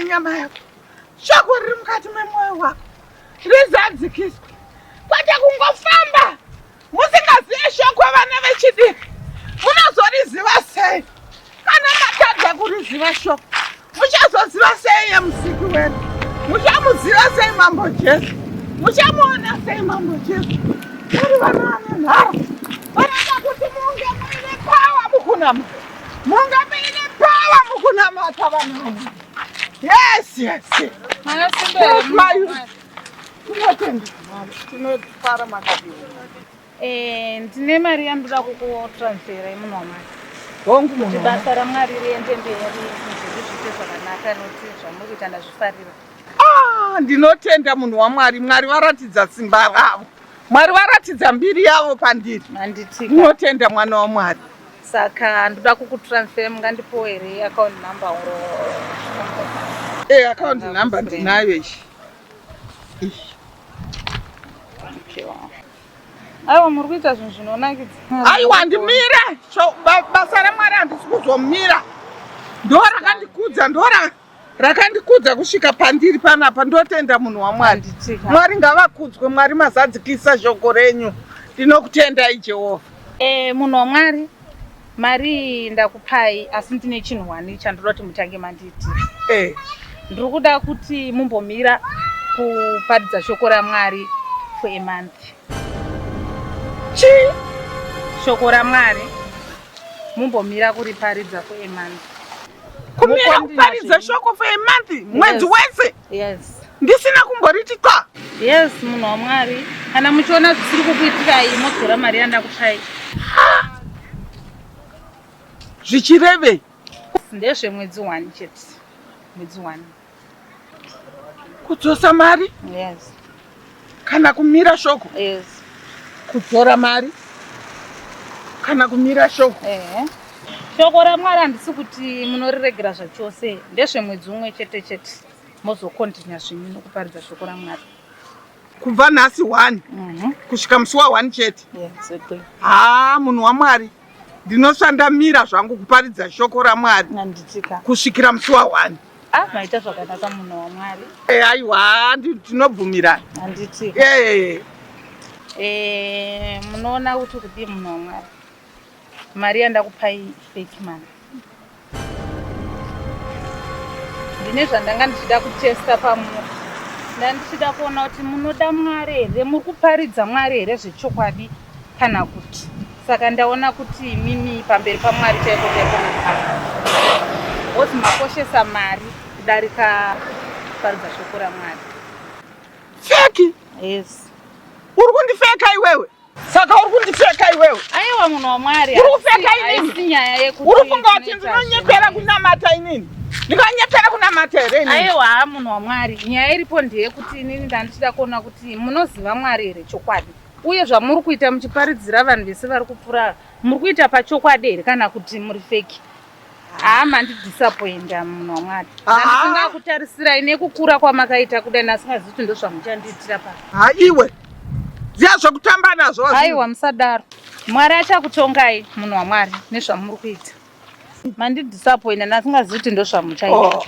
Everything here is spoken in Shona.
nenyama yako. Shoko riri mukati memwoyo wako rizadzikiswe, kwete kungofamba musingazive shoko. Vana vechidiki munozoriziva sei kana matadza kuriziva shoko? Muchazoziva sei yemusiki wedu? Muchamuziva sei Mambo Jesu? Muchamuona sei Mambo Jesu? Muri vana vane nharo, vanoda kuti munge muine pawa mukunamata, munge muine pawa mukunamata vana vamwe. Yes. Makasimba My youth. Tinotenda Mwari, tinofara makadini. Eh, ndine mari yandoda kukutransfera munhu waMwari. Hongu kuti munhu. Basa raMwari riende mberi, zvinhu zviite zvakanaka, nokuti zvamuri kuita ndazvifarira. Ah, ndinotenda munhu waMwari. Mwari varatidza simba ravo. Mwari varatidza mbiri yavo pandiri. Handitika? Ndinotenda mwana waMwari. Saka ndoda kukutransfera, mungandipowo here account number or Eh, account number ndinayo ishi. Ishi. Aiwa, muri kuita zvinhu zvinonakidza. Aiwa, ndimire. Basa raMwari handisi kuzomira. Ndo rakandikudza, ndo rakandikudza kusvika pandiri panapa. Ndotenda munhu waMwari. Handitika? Mwari ngavakudzwe. Mwari mazadzikisa shoko renyu. Ndinokutendai Jehovha. Eh, munhu waMwari, mari iyi ndakupai, asi ndine chinhu wani chandoda kuti mutange mandiitira. Ndiri kuda kuti mumbomira kuparidza shoko raMwari for a month. Chii? Shoko raMwari mumbomira kuriparidza for a month. Kumira Mukondinya kuparidza zvenyu. shoko for a month, mwedzi Yes. wese Yes. ndisina kumboriti twa? Yes, munhu waMwari. Kana muchiona zvisiri kukuitirai, modzora mari yandakupai. Zvichirevei? Ndezvemwedzi one chete, mwedzi one. Kudzosa mari Yes. kana kumira shoko? Yes. Kudzora mari kana kumira shoko? Ehe, shoko raMwari handisi kuti munoriregera zvachose. Ndezvemwedzi umwe chete chete, mozokontinya zvenyu nokuparidza shoko raMwari. Kubva nhasi 1 kusvika musi wa1 chete? Exactly. Haa, munhu waMwari, ndinosva ndamira zvangu kuparidza shoko raMwari Handitika? kusvikira musi wa1. Ah, maita zvakanaka, munhu waMwari. Aiwa, tinobvumirana. Handiti? Eh. Eh, munoona kuti kudii, munhu waMwari, mari yandakupai fake money. Ndine zvandanga ndichida kutesta pamuri. Ndandichida kuona kuti munoda Mwari here, muri kuparidza Mwari here zvechokwadi kana kuti. Saka ndaona kuti imimi pamberi paMwari chaiko chaiko because makoshesa mari kudarika kuparidza shoko raMwari. Fake? Yes. Uri kundifeka iwewe. Saka uri kundifeka iwewe. Aiwa, munhu waMwari. Uri kufeka inini? Haisi nyaya yekuti Uri kufunga kuti tinoita ndinonyepera kunamata inini? Ndinganyepera kunamata here inini? Aiwa, munhu waMwari, nyaya iripo ndeyekuti inini ndandichida kuona kuti munoziva Mwari here chokwadi, uye zvamuri kuita muchiparidzira vanhu vese vari kupfuura, muri kuita pachokwadi here kana kuti muri fake. Haa, mandidisappointa, munhu waMwari. Ah. Ndisingakutarisirayi nekukura kwamakaita kudai, ndasingazivi kuti ndozvamuchandiitira pa. Ha, iwe, ziya zvekutamba nazvo. Aiwa, musadaro. Mwari achakutongai, munhu waMwari, nezvamuri kuita. Mandidisappointa, ndasingazivi kuti ndozvamuchaita. Oh.